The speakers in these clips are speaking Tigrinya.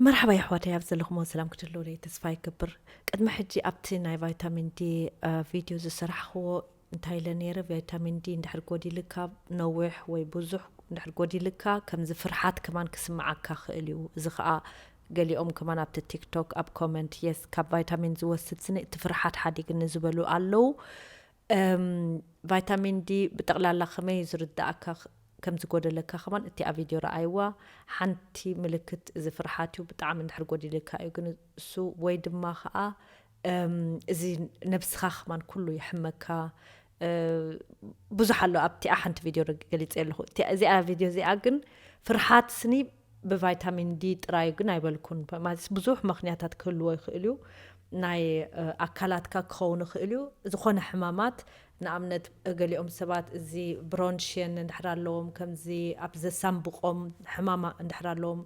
መርሓባ የሕዋተይ፣ ኣብ ዘለኹሞ ሰላም ክትህልውለይ ተስፋ ይገብር። ቅድሚ ሕጂ ኣብቲ ናይ ቫይታሚን ዲ ቪድዮ ዝሰራሕኽዎ እንታይ ኢለ ነይረ? ቫይታሚን ዲ እንድሕር ጎዲልካ፣ ነዊሕ ወይ ብዙሕ እንድሕር ጎዲልካ፣ ከምዚ ፍርሓት ከማን ክስምዓካ ክእል እዩ። እዚ ኸኣ ገሊኦም ከማን ኣብቲ ቲክቶክ ኣብ ኮመንት፣ የስ፣ ካብ ቫይታሚን ዝወስድ ስኒ እቲ ፍርሓት ሓዲግኒ ዝበሉ ኣለዉ። ቫይታሚን ዲ ብጠቕላላ ከመይ ዝርዳእካ ከም ዝጎደለካ ከማን እቲ ኣብ ቪድዮ ረኣይዋ። ሓንቲ ምልክት እዚ ፍርሓት እዩ፣ ብጣዕሚ እንድሕር ጎዲልካ እዩ። ግን እሱ ወይ ድማ ከዓ እዚ ነብስኻ ከማን ኩሉ ይሕመካ። ብዙሕ ኣሎ ኣብቲኣ ሓንቲ ቪድዮ ገሊፀ ኣለኹ። እዚኣ ቪድዮ እዚኣ ግን ፍርሓት ስኒ ብቫይታሚን ዲ ጥራይ ግን ኣይበልኩን። ማለት ብዙሕ ምክንያታት ክህልዎ ይኽእል እዩ። ናይ ኣካላትካ ክኸውን ይኽእል እዩ። ዝኾነ ሕማማት፣ ንኣብነት ገሊኦም ሰባት እዚ ብሮንሽን እንድሕር ኣለዎም፣ ከምዚ ኣብ ዘሳንብቆም ሕማማ እንድሕር ኣለዎም፣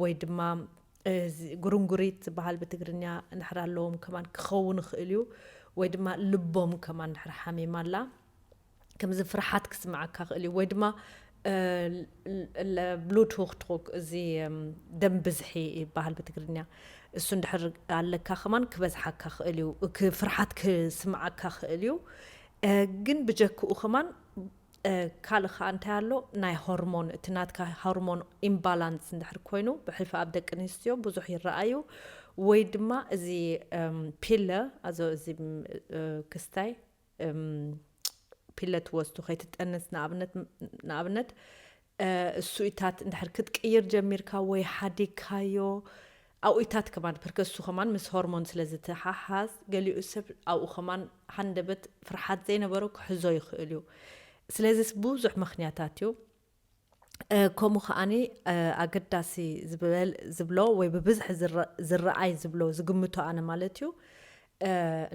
ወይ ድማ ጉርንጉሪት ዝበሃል ብትግርኛ እንድሕር ኣለዎም ከማን ክኸውን ይኽእል እዩ። ወይ ድማ ልቦም ከማን እንድሕር ሓሚማ ኣላ፣ ከምዚ ፍርሓት ክስምዓካ ክእል እዩ። ወይ ድማ ብሉድ ሆክድሩክ፣ እዚ ደም ብዝሒ ይበሃል ብትግርኛ፣ እሱ እንድሕር ኣለካ ከማን ክበዝሓካ ክእል እዩ። ፍርሓት ክስምዓካ ክእል እዩ። ግን ብጀክኡ ከማን ካልእ ከዓ እንታይ ኣሎ? ናይ ሆርሞን፣ እቲ ናትካ ሆርሞን ኢምባላንስ እንድሕር ኮይኑ፣ ብሕልፊ ኣብ ደቂ ኣንስትዮ ብዙሕ ይረኣዩ። ወይ ድማ እዚ ፒለ፣ ኣዞ እዚ ክስታይ ፒለ ትወስዱ ከይትጠንስ፣ ንኣብነት እሱኢታት እንድሕር ክትቅይር ጀሚርካ ወይ ሓዲግካዮ፣ ኣውኢታት ከማን ፕርከሱ ከማን ምስ ሆርሞን ስለ ዝተሓሓዝ፣ ገሊኡ ሰብ ኣብኡ ከማን ሃንደበት ፍርሓት ዘይነበሮ ክሕዞ ይኽእል እዩ። ስለዚስ ብዙሕ ምኽንያታት እዩ። ከምኡ ከዓኒ ኣገዳሲ ዝበል ዝብሎ ወይ ብብዝሒ ዝረኣይ ዝብሎ ዝግምቶ ኣነ ማለት እዩ።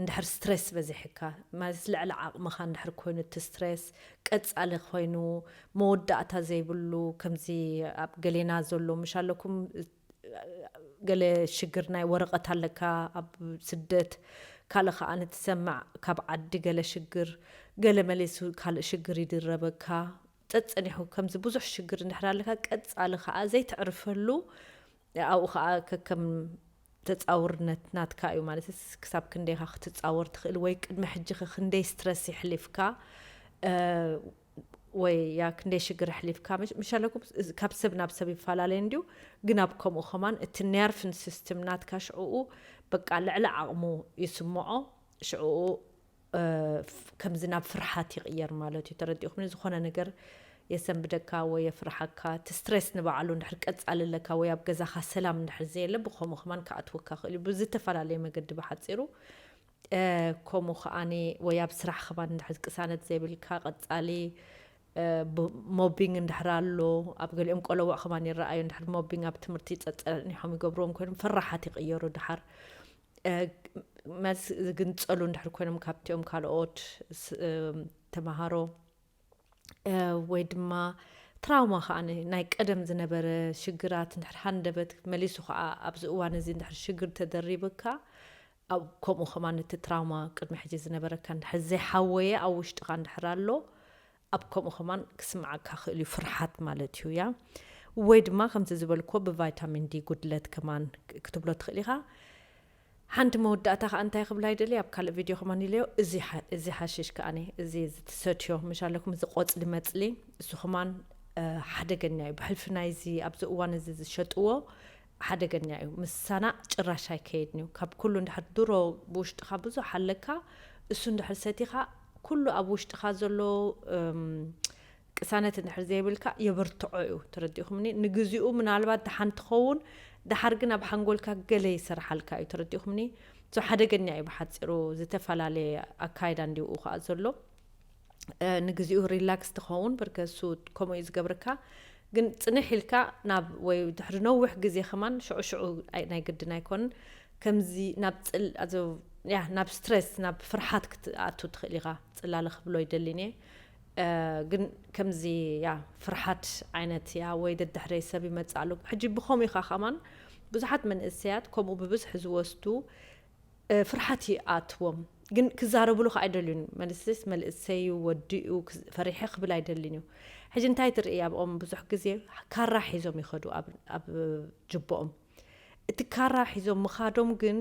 እንድሕር ስትሬስ በዚሕካ ማለት ልዕሊ ዓቕምኻ እንድሕር ኮይኑ፣ እቲ ስትሬስ ቀጻሊ ኮይኑ፣ መወዳእታ ዘይብሉ፣ ከምዚ ኣብ ገሌና ዘሎ ምሽ ኣለኩም፣ ገለ ሽግር ናይ ወረቐት ኣለካ ኣብ ስደት፣ ካልእ ከኣ ንትሰማዕ ካብ ዓዲ ገለ ሽግር፣ ገለ መሊሱ ካልእ ሽግር ይድረበካ። ጸጸኒሑ ከምዚ ብዙሕ ሽግር እንድሕር ኣለካ፣ ቀጻሊ ከኣ ዘይትዕርፈሉ፣ ኣብኡ ከኣ ከከም ተጻውርነት ናትካ እዩ። ማለት ክሳብ ክንደይካ ክትጻወር ትኽእል፣ ወይ ቅድሚ ሕጂ ክንደይ ስትረስ ይሕሊፍካ፣ ወይ ያ ክንደይ ሽግር ኣሕሊፍካ። ምሽ ኣለኩም ካብ ሰብ ናብ ሰብ ይፈላለ እንድዩ። ግን ኣብ ከምኡ ከማን እቲ ነርቭን ሲስተም ናትካ ሽዕኡ በቃ ልዕሊ ዓቕሙ ይስምዖ። ሽዕኡ ከምዚ ናብ ፍርሓት ይቕየር ማለት እዩ። ተረዲእኹምኒ? ዝኾነ ነገር የሰንብደካ ወይ የፍርሓካ። እቲ ስትሬስ ንባዕሉ እንድሕር ቀጻሊ ኣለካ ወይ ኣብ ገዛኻ ሰላም እንድሕር ዘየለ፣ ብኸምኡ ከማን ክኣትወካ ክእል እዩ ብዝተፈላለየ መገዲ። ብሓጺሩ ከምኡ ከዓኒ ወይ ኣብ ስራሕ ከማን እንድሕር ቅሳነት ዘይብልካ ቀጻሊ ሞቢንግ እንድሕር ኣሎ፣ ኣብ ገሊኦም ቆለውዕ ከማን ይረኣዩ። እንድሕር ሞቢንግ ኣብ ትምህርቲ ጸጸኒሖም ይገብርዎም ኮይኖም ፈራሓት ይቕየሩ። ድሓር መስ ዝግንጸሉ እንድሕር ኮይኖም ካብቲኦም ካልኦት ተምሃሮ፣ ወይ ድማ ትራውማ ከኣ ናይ ቀደም ዝነበረ ሽግራት እንድሕር ሃንደበት መሊሱ ከኣ ኣብዚ እዋን እዚ እንድሕር ሽግር ተደሪብካ፣ ኣብ ከምኡ ከማን እቲ ትራውማ ቅድሚ ሕጂ ዝነበረካ እንድሕር ዘይሓወየ ኣብ ውሽጥኻ እንድሕር ኣሎ፣ ኣብ ከምኡ ከማን ክስምዓካ ክእል እዩ፣ ፍርሓት ማለት እዩ። ያ ወይ ድማ ከምቲ ዝበልክዎ ብቫይታሚን ዲ ጉድለት ከማን ክትብሎ ትኽእል ኢኻ። ሓንቲ መወዳእታ ከኣ እንታይ ክብላ ይደሊ፣ ኣብ ካልእ ቪድዮ ከማን ኢለዮ፣ እዚ ሓ- እዚ ሓሽሽ ከኣኒ፣ እዚ ዝትሰትዮ ምሽ ኣለኩም፣ እዚ ቆጽሊ መጽሊ፣ እሱ ከማን ሓደገኛ እዩ። ብሕልፊ ናይዚ ኣብዚ እዋን እዚ ዝሸጥዎ ሓደገኛ እዩ። ምሳና ጭራሽ ኣይከይድን እዩ። ካብ ኩሉ እንድሕር ድሮ ብውሽጥኻ ብዙሕ ኣለካ፣ እሱ እንድሕር ሰቲኻ ኩሉ ኣብ ውሽጥኻ ዘሎ ቅሳነት እንድሕር ዘይብልካ የበርትዖ እዩ። ተረዲእኹምኒ? ንግዚኡ ምናልባት ደሓን ትኸውን፣ ደሓር ግን ኣብ ሓንጎልካ ገለ ይሰርሓልካ እዩ። ተረዲእኹምኒ? ሶ ሓደገኛ እዩ ብሓፂሩ። ዝተፈላለየ ኣካይዳ እንዲኡ ከዓ ዘሎ። ንግዚኡ ሪላክስ ትኸውን፣ በርከሱ ከምኡ እዩ ዝገብርካ። ግን ፅንሕ ኢልካ ናብ ወይ ድሕሪ ነዊሕ ግዜ ከማን ሽዑ ሽዑ ናይ ግድን ኣይኮንን። ከምዚ ናብ ፅል- ያ ናብ ስትሬስ፣ ናብ ፍርሓት ክትኣቱ ትኽእል ኢኻ። ፅላለ ክብሎ ይደሊን እየ። ግን ከምዚ ያ ፍርሓት ዓይነት ያ ወይ ደድሕረይ ሰብ ይመፅእ ኣሎ። ሕጂ ብኸምኡ ኢኻ ከማን ብዙሓት መንእሰያት ከምኡ ብብዝሒ ዝወስዱ ፍርሓት ይኣትዎም። ግን ክዛረብሉ ከዓ ኣይደልዩን። መልስስ መልእሰይ እዩ፣ ወዲ እዩ፣ ፈሪሐ ክብል ኣይደልን እዩ። ሕጂ እንታይ ትርኢ ኣብኦም? ብዙሕ ግዜ ካራ ሒዞም ይኸዱ ኣብ ጅቦኦም። እቲ ካራ ሒዞም ምኻዶም ግን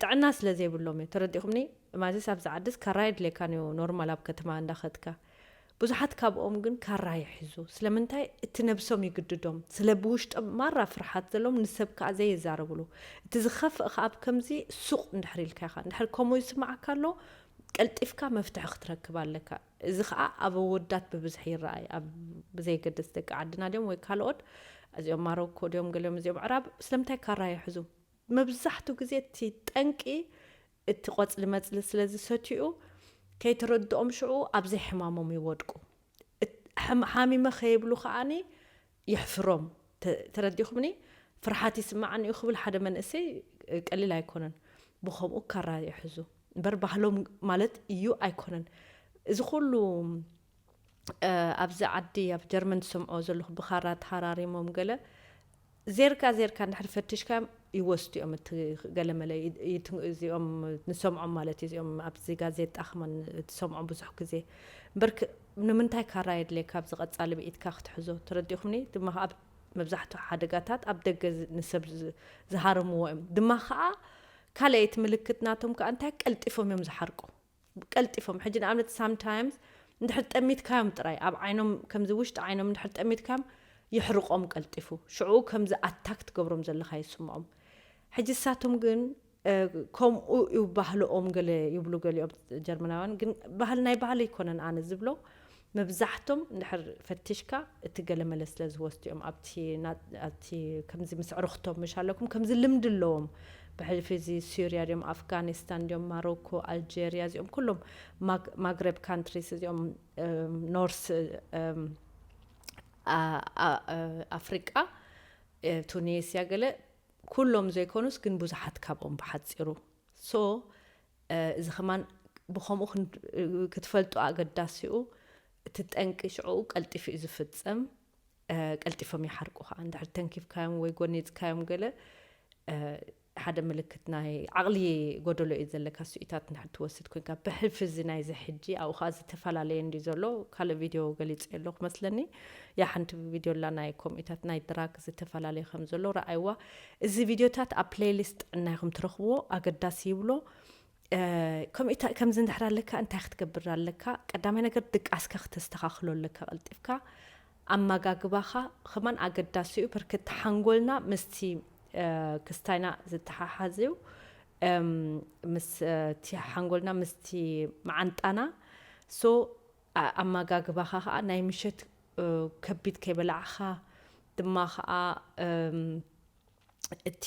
ጥዕና ስለ ዘይብሎም እዩ። ተረዲኹምኒ? ማለትስ ኣብዚ ዓድስ ካራ የድልየካን እዩ፣ ኖርማል ኣብ ከተማ እንዳኸድካ። ብዙሓት ካብኦም ግን ካራ ይሕዙ። ስለምንታይ? እቲ ነብሶም ይግድዶም። ስለ ብውሽጦም ማራ ፍርሓት ዘለዎም ንሰብ ከኣ ዘይዛረብሉ። እቲ ዝኸፍእ ከኣ ኣብ ከምዚ ሱቕ እንድሕር ኢልካ ኢኻ። እንድሕር ከምኡ ይስምዓካ ኣሎ፣ ቀልጢፍካ መፍትሒ ክትረክብ ኣለካ። እዚ ከኣ ኣብ ኣወዳት ብብዝሒ ይረኣይ። ኣብ ብዘይገድስ ደቂ ዓድና ድዮም ወይ ካልኦት፣ እዚኦም ማሮኮ ድዮም ገሊኦም እዚኦም ኣዕራብ ስለምንታይ ካራ ይሕዙ? መብዛሕትኡ ግዜ እቲ ጠንቂ እቲ ቆጽሊ መጽሊ ስለ ዝሰትዩ ከይተረድኦም ሽዑ ኣብ ዘይሕማሞም ይወድቁ። እት-፣ ሕም-፣ ሓሚመ ከይብሉ ከኣኒ የሕፍሮም። ተ-፣ ተረዲኹምኒ? ፍርሓት ይስምዓኒ እዩ ክብል ሓደ መንእሰይ ቀሊል ኣይኮነን። ብኸምኡ ካራ ይሕዙ እምበር ባህሎም ማለት እዩ ኣይኮነን። እዚ ኩሉ ኣብዚ ዓዲ ኣብ ጀርመን ዝሰምዖ ዘለኹ ብኻራ ተሃራሪሞም ገለ ዜርካ ዜርካ እንድሕር ፈትሽካዮም ይወስዱ እዮም። እቲ ገለመለ ይ-፣ ይት-፣ እዚኦም ንሰምዖም ማለት እዩ። እዚኦም ኣብዚ ጋዜጣ ከማን ትሰምዖ ብዙሕ ግዜ እምበር ክ-፣ ንምንታይ ካራ የድልየካ ኣብዚ ቀጻሊ ብኢድካ ክትሕዞ? ተረዲኹምኒ? ድማ ከኣ ኣብ መብዛሕትኡ ሓደጋታት ኣብ ደገ ዝ-፣ ንሰብ ዝ-፣ ዝሃርምዎ እዮም። ድማ ከኣ ካልኣይቲ ምልክት ናቶም ከኣ እንታይ ቀልጢፎም እዮም ዝሓርቁ። ቀልጢፎም ሕጂ ንኣብነት ሳምታይምስ እንድሕር ጠሚትካዮም ጥራይ ኣብ ዓይኖም ከምዚ ውሽጢ ዓይኖም እንድሕር ጠሚትካዮም ይሕርቆም ቀልጢፉ ሽዑ ከምዚ ኣታክ ትገብሮም ዘለካ ይስምዖም። ሕጂ እሳቶም ግን ከምኡ እዩ ባህልኦም ገለ ይብሉ ገሊኦም ጀርመናውያን ግን ባህል ናይ ባህሊ ኣይኮነን ኣነ ዝብሎ መብዛሕቶም እንድሕር ፈቲሽካ እቲ ገለ መለ ስለ ዝወስዱ እዮም ኣብቲ ከምዚ ምስ ዕርኽቶም ምሽ ኣለኩም ከምዚ ልምዲ ኣለዎም ብሕልፊ እዚ ሱርያ ድዮም ኣፍጋኒስታን ድዮም ማሮኮ ኣልጀርያ እዚኦም ኩሎም ማግረብ ካንትሪስ እዚኦም ኖርስ ኣፍሪቃ ቱኒስያ ገለ ኩሎም ዘይኮኑስ ግን ብዙሓት ካብኦም ብሓፂሩ ሶ እዚ ከማን ብከምኡ ክትፈልጡ ኣገዳሲኡ እቲ ጠንቂ ሽዕኡ ቀልጢፉ እዩ ዝፍፀም ቀልጢፎም ይሓርቁ ከዓ እንድሕር ተንኪፍካዮም ወይ ጎኒፅካዮም ገለ ሓደ ምልክት ናይ ዓቕሊ ጎደሎ እዩ ዘለካ ስኢታት እንድሕር ትወስድ ኮንካ ብሕልፊ እዚ ናይዚ ሕጂ ኣብኡ ከዓ ዝተፈላለየ እንዲ ዘሎ ካልእ ቪድዮ ገሊፀ ኣለኩ መስለኒ ያ ሓንቲ ቪድዮ ላ ናይ ከምኡታት ናይ ድራግ ዝተፈላለየ ከም ዘሎ ረኣይዋ እዚ ቪድዮታት ኣብ ፕሌሊስት ጥዕና ኢኹም ትረኽብዎ ኣገዳሲ ይብሎ ከምዚ እንድሕር ኣለካ እንታይ ክትገብር ኣለካ ቀዳማይ ነገር ድቃስካ ክተስተኻኽሎ ኣለካ ቀልጢፍካ ኣመጋግባኻ ከማን ኣገዳሲ እዩ በርክት ሓንጎልና ምስቲ ክስታይና ዝተሓሓዝ እዩ ምስ እቲ ሓንጎልና ምስቲ መዓንጣና ሶ ኣመጋግባኻ ከዓ ናይ ምሸት ከቢድ ከይበላዕኻ ድማ ከዓ እቲ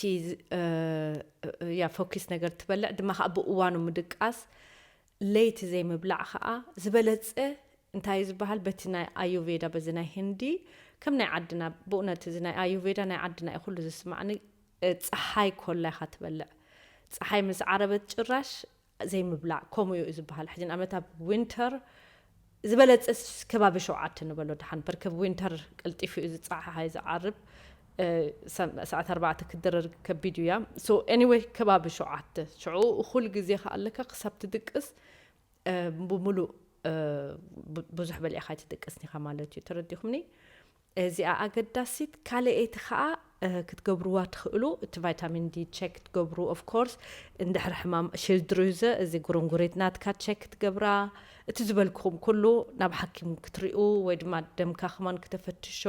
ያ ፎኪስ ነገር ትበልዕ ድማ ከዓ ብእዋኑ ምድቃስ ለይቲ ዘይምብላዕ ከዓ ዝበለፀ እንታይ እዩ ዝበሃል በቲ ናይ ኣዩቬዳ በዚ ናይ ህንዲ ከም ናይ ዓድና ብእውነት እዚ ናይ ኣዩቬዳ ናይ ዓድና እዩ ኩሉ ዝስማዕኒ ፀሓይ ኮላ ኢካ ትበልዕ ፀሓይ ምስ ዓረበት ጭራሽ ዘይምብላዕ ከምኡ እዩ ዝበሃል ሕጂ ንኣብነት ኣብ ዊንተር ዝበለፀ ከባቢ ሸውዓተ ንበሎ ድሓን በርከብ ዊንተር ቀልጢፉ እዩ ዝፀሓሓይ ዝዓርብ ሰዓት ኣርባዕተ ክድረር ከቢድ እያ so anyway ከባቢ ሸውዓተ ሽዑ እኩል ግዜ ከኣለካ ክሳብ ትድቅስ ብምሉእ ብዙሕ በሊዕካ ኣይትድቅስኒኻ ማለት እዩ ተረዲኹምኒ እዚኣ ኣገዳሲት ካልኣይቲ ከዓ ክትገብርዋ ትኽእሉ እቲ ቫይታሚን ዲ ቸክ ክትገብሩ of course እንድሕር ሕማም ሽልድሩዘ እዚ ጉርንጉሪት ናትካ ቸክ ክትገብራ እቲ ዝበልክኹም ኩሉ ናብ ሓኪም ክትሪኡ ወይ ድማ ደምካ ከማን ክተፈትሾ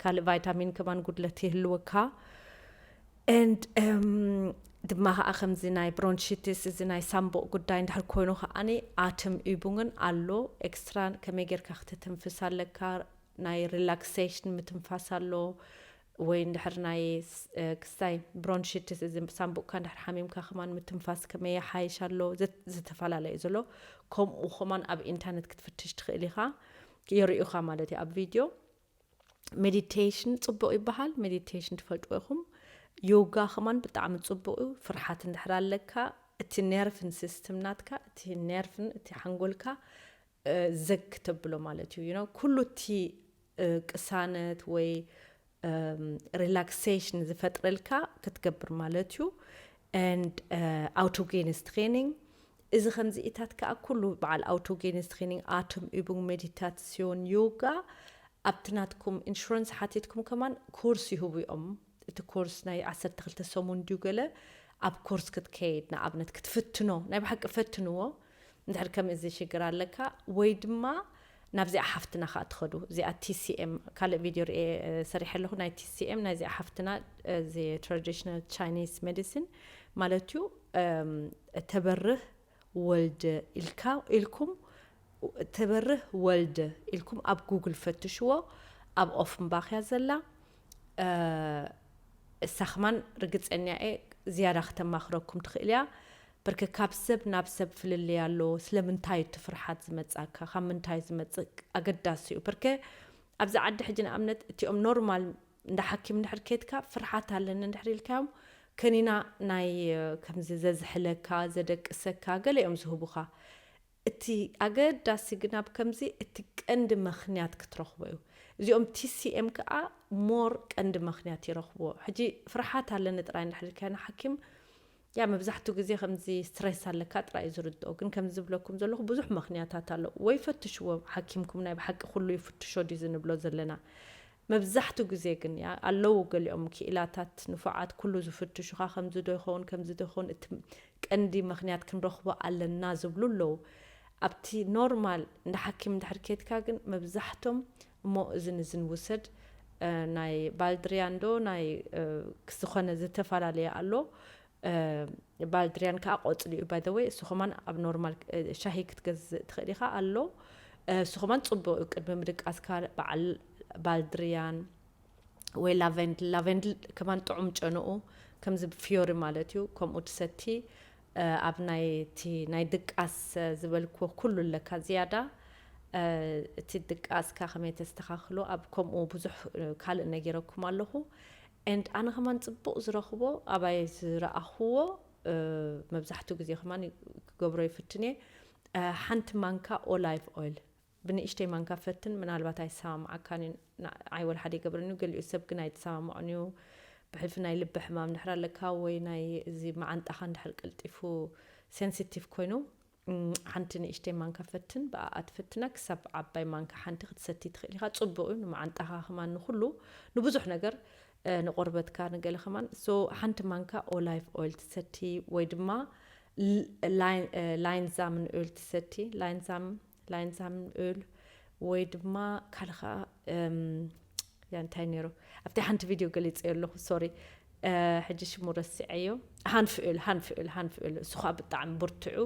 ካልእ ቫይታሚን ከማን ጉድለት ይህልወካ and ድማ ከዓ ከምዚ ናይ ብሮንሺትስ እዚ ናይ ሳምቡቕ ጉዳይ እንድሕር ኮይኑ ከዓኒ ኣትም ኢቡንግን ኣሎ ኤክስትራ ከመይ ጌርካ ክትትንፍስ ኣለካ ናይ ሪላክሴሽን ምትንፋስ ኣሎ ወይ እንድሕር ናይ ክስታይ ብሮንሺትስ እዚ ሳምቡቕካ እንድሕር ሓሚምካ ከማን ምትንፋስ ከመይ ይሓይሽ ኣሎ ዝተፈላለየ ዘሎ ከምኡ ከማን ኣብ ኢንተርነት ክትፍትሽ ትኽእል ኢኻ የርእዩኻ ማለት እዩ ኣብ ቪድዮ ሜዲቴሽን ፅቡቕ ይበሃል ሜዲቴሽን ትፈልጥዎ ኢኹም ዮጋ ከማን ብጣዕሚ ፅቡቕ እዩ ፍርሓት እንድሕር ኣለካ እቲ ነርቭን ሲስተም ናትካ እቲ ነርቭን እቲ ሓንጎልካ ዘግ ክተብሎ ማለት እዩ you know ኩሉ እቲ ቅሳነት ወይ ሪላክሴሽን ዝፈጥረልካ ክትገብር ማለት እዩ and autogenes training እዚ ከምዚኢታት ከዓ ኩሉ በዓል autogenes training፣ ኣቶም ዩቡንግ፣ ሜዲታሲዮን፣ ዮጋ ኣብቲ ናትኩም ኢንሹራንስ ሓቲትኩም ከማን ኮርስ ይህቡ እዮም። እቲ ኮርስ ናይ ዓሰርተ ክልተ ሰሙን ድዩ ገለ ኣብ ኮርስ ክትከይድ ንኣብነት ክትፍትኖ ናይ ብሓቂ ፈትንዎ። እንድሕር ከም እዚ ሽግር ኣለካ ወይ ድማ ናብዚኣ ሓፍትና ከዓ ትኸዱ። እዚኣ ቲሲኤም ካልእ ቪድዮ ርኤ ሰሪሐ ኣለኹ። ናይ ቲሲኤም ናይዚኣ ሓፍትና እዚ traditional Chinese medicine ማለት እዩ። ተበርህ ወልደ ኢልካ ኢልኩም ተበርህ ወልደ ኢልኩም ኣብ ጉግል ፈትሽዎ። ኣብ ኦፍንባኽ እያ ዘላ። እሳ ከማን ርግፀኛ እየ ዝያዳ ክተማኽረኩም ትኽእል እያ። በርከ ካብ ሰብ ናብ ሰብ ፍልልይ ኣሎ። ስለምንታይ እቲ ፍርሓት ዝመጻካ ካብ ምንታይ ዝመጽእ ኣገዳሲ እዩ። በርከ ኣብዚ ዓዲ ሕጂ ንኣብነት እቲኦም ኖርማል እንዳ ሓኪም እንድሕር ኬድካ ፍርሓት ኣለኒ እንድሕር ኢልካዮም ከኒና ናይ ከምዚ ዘዝሕለካ ዘደቅሰካ ገለ እዮም ዝህቡኻ። እቲ ኣገዳሲ ግን ኣብ ከምዚ እቲ ቀንዲ ምኽንያት ክትረኽቦ እዩ። እዚኦም ቲሲኤም ከዓ ሞር ቀንዲ ምኽንያት ይረኽብዎ። ሕጂ ፍርሓት ኣለኒ ጥራይ እንድሕር ኢልካዮ ንሓኪም ያ መብዛሕትኡ ግዜ ከምዚ ስትሬስ ኣለካ ጥራይ እዩ ዝርድኦ። ግን ከምዚ ዝብለኩም ዘለኹ ብዙሕ ምኽንያታት ኣሎ። ወይ ፈትሽዎ ሓኪምኩም ናይ ብሓቂ ኩሉ ይፍትሾ ድዩ ዝንብሎ ዘለና። መብዛሕትኡ ግዜ ግን ያ ኣለዉ ገሊኦም ክኢላታት ንፉዓት ኩሉ ዝፍትሹኻ ከምዚ ዶ ይኸውን ከምዚ ዶ ይኸውን እቲ ቀንዲ ምኽንያት ክንረኽቦ ኣለና ዝብሉ ኣለዉ። ኣብቲ ኖርማል እንዳ ሓኪም እንድሕር ኬድካ ግን መብዛሕቶም እሞ እዝን እዝን ውሰድ ናይ ባልድሪያን ዶ ናይ ዝኾነ ዝተፈላለየ ኣሎ። ባልድሪያን ከዓ ቆፅሊ እዩ። By the way እሱ ከማን ኣብ ኖርማል ሻሂ ክትገዝእ ትኽእል ኢኻ ኣሎ። እሱ ከማን ፅቡቅ እዩ ቅድሚ ምድቃስካ በዓል ባልድሪያን ወይ ላቨንድል። ላቨንድል ከማን ጥዑም ጨንኡ ከምዚ ፊዮሪ ማለት እዩ። ከምኡ ትሰቲ ኣብ ናይ እቲ ናይ ድቃስ ዝበልክዎ ኩሉ ኣለካ ዝያዳ እቲ ድቃስካ ከመይ ተስተኻኽሎ ኣብ ከምኡ ብዙሕ ካልእ ነጊረኩም ኣለኹ። And ኣነ ከማን ፅቡቅ ዝረኽቦ ኣባይ ዝረኣኽዎ መብዛሕትኡ ግዜ ከማን ክገብሮ ይፍትን እየ። ሓንቲ ማንካ ኦላይቭ ኦይል ብንእሽተይ ማንካ ፈትን፣ ምናልባት ኣይሰማምዓካን እዩ። ንዓይ ወላ ሓደ ይገብረኒ እዩ፣ ገሊኡ ሰብ ግን ኣይተሰማምዖን እዩ። ብሕልፊ ናይ ልቢ ሕማም እንድሕር ኣለካ ወይ ናይ እዚ መዓንጣኻ እንድሕር ቀልጢፉ ሴንሲቲቭ ኮይኑ ሓንቲ ንእሽተይ ማንካ ፈትን፣ ብኣኣ ትፈትና ክሳብ ዓባይ ማንካ ሓንቲ ክትሰቲ ትኽእል ኢኻ። ጽቡቕ እዩ ንመዓንጣኻ ከማን፣ ንኹሉ ንብዙሕ ነገር ንቆርበትካ ንገለ ከማን። So ሓንቲ ማንካ ኦላይቭ ኦይል ትሰቲ ወይ ድማ ላይንዛምን ኦይል ትሰቲ፣ ላይንዛም ላይንዛምን ኦይል ወይ ድማ ካልእ ከዓ ያ እንታይ ነይሩ ኣብቲ ሓንቲ ቪድዮ ገሊፀ ኣለኹ ሶሪ። ሕጂ ሽሙ ረስዐዮ። ሃንፍእል ሃንፍእል ሃንፍእል እሱ ከዓ ብጣዕሚ ብርትዑ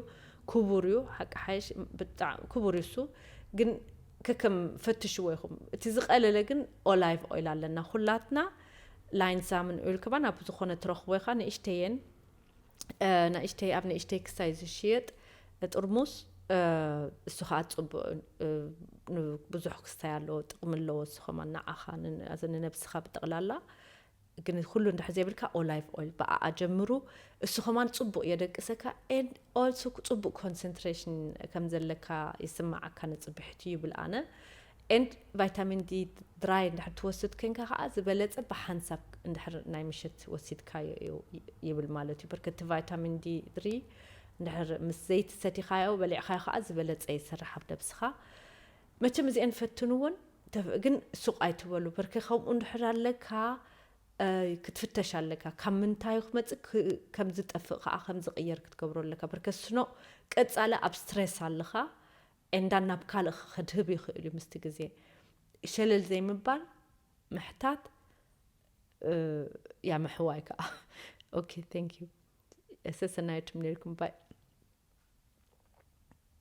ክቡር እዩ። ሓቂ ሓይሽ ብጣዕሚ ክቡር እዩ እሱ። ግን ከከም ፈትሽዎ ኢኹም። እቲ ዝቀለለ ግን ኦላይቭ ኦይል ኣለና ኩላትና። ላይንዛምን ኦይል ከማን ኣብ ዝኾነ ትረኽቦ ኢኻ። ንእሽተየን ንእሽተይ ኣብ ንእሽተይ ክስታይ ዝሽየጥ ጥርሙስ እሱ ከዓ ፅቡቅ ብዙሕ ክስታይ ኣለዎ ጥቅሚ ኣለዎ እሱ ከማን ንዓኻ ንነብስኻ ብጠቅላላ። ግን ኩሉ እንድሕር ዘይብልካ ኦላይቭ ኦይል ብኣኣ ጀምሩ። እሱ ከማን ፅቡቅ የደቅሰካ and also ፅቡቅ ኮንሰንትሬሽን ከም ዘለካ ይስማዓካ ንፅብሕቲ ይብል ኣነ። And ቫይታሚን ዲ ድራይ እንድሕር ትወስድ ኮንካ ከዓ ዝበለፀ ብሓንሳብ እንድሕር ናይ ምሸት ወሲድካዮ እዩ ይብል ማለት እዩ። ብርክቲ ቫይታሚን ዲ ድሪ እንድሕር ምስ ዘይቲ ሰቲኻዮ በሊዕካዮ ከዓ ዝበለፀ ይሰርሕ ኣብ ነብስኻ። መቸም እዚአን ፈትንዎን ግን ሱቕ ኣይትበሉ። ብርክ ከምኡ እንድሕር ኣለካ ክትፍተሽ ኣለካ። ካብ ምንታዩ ክመፅእ ከም ዝጠፍእ ከዓ ከም ዝቕየር ክትገብሮ ኣለካ። ብርከ ስኖ ቀፃለ ኣብ ስትሬስ ኣለኻ። ኤንዳ ናብ ካልእ ክድህብ ይኽእል እዩ ምስቲ ግዜ። ሸለል ዘይምባል ምሕታት ያ ምሕዋይ ከዓ። Okay, thank you። ሰሰናዮትም ነርኩም ባይ።